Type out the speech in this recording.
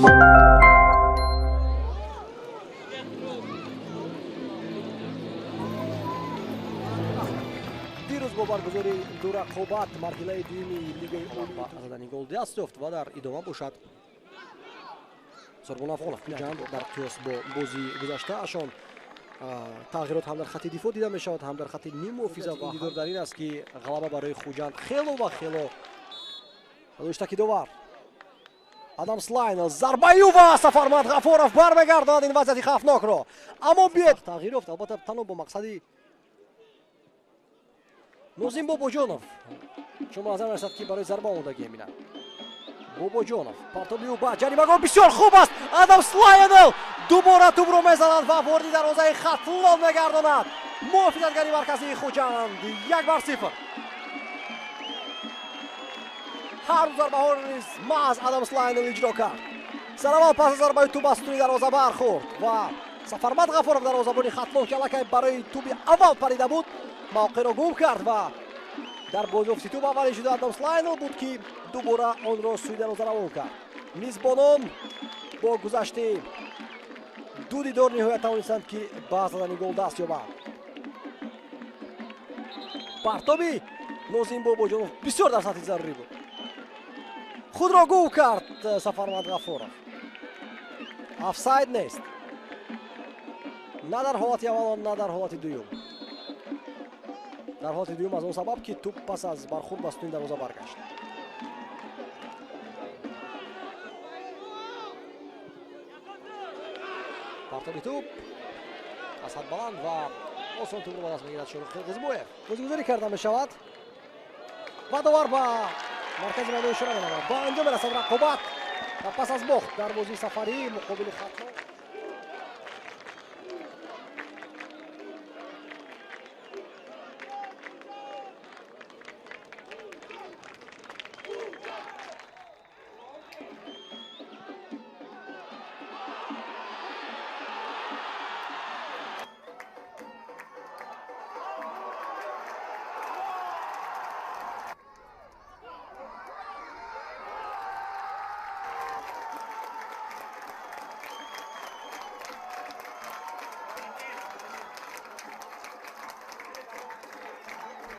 Дирӯз бо баргузории ду рақобат марҳилаи дуюми лигаи олӣ ба задани гол даст ёфт ва дар идома бошад Сурбон Афғонов Хуҷанд дар қиёс бо бозии гузаштаашон тағйирот ҳам дар хатти дифоъ дида мешавад, ҳам дар хатти ниммуҳофиза. Ва дидор дар ин аст, ки ғалаба барои Хуҷанд хело ва хело доштаки довар. Адамс Лайнел зарбаю ва Сафармад Ғафоров бармегардонад ин вазъияти хавфнокро, аммо биед тағйир ёфт, албатта танҳо бо мақсади Нозим Бобоҷонов, чун ба назар мерасад, ки барои зарба омодагӣ мебинад. Бобоҷонов партоби ӯ ба ҷаримагоҳ бисёр хуб аст. Адамс Лайнел дубора тӯбро мезанад ва вориди дарвозаи Хатлон мегардонад. Муҳофизатгари марказии Хуҷанд 1-0. Ҳар ду зарбаҳоро низ маҳз Адамс Лайнел иҷро кард. Сараввал пас аз зарбаи тӯб аз сутуни дарвоза бархӯрд ва Сафармад Ғафоров, дарвозабони Хатлон, ки аллакай барои тӯби аввал парида буд, мавқеъро гум кард ва дар бозёфти тӯб аввалин шуда Адамс Лайнел буд, ки дубора онро сӯи дарвоза равон кард. Мизбонон бо гузашти ду дидор ниҳоят тавонистанд, ки ба задани гол даст ёбанд. Партоби Нозим Бобоҷонов бисёр дар сатҳи зарурӣ буд, худро гум кард Сафармад Ғафоров. Офсайд нест на дар ҳолати аввал, на дар ҳолати дуюм. Дар ҳолати дуюм аз он сабаб, ки тӯб пас аз бархӯрд ба сутуни дарвоза баргашт. Партоби тӯб аз ҳад баланд ва осон тӯбро ба даст мегирад Шорух Қирғизбоев. Бозигузорӣ карда мешавад ва довар ба маркази майдон ишора менамояд. Ба анҷом мерасад рақобат ва пас аз бохт дар бозии сафарӣ муқобили Хатлон.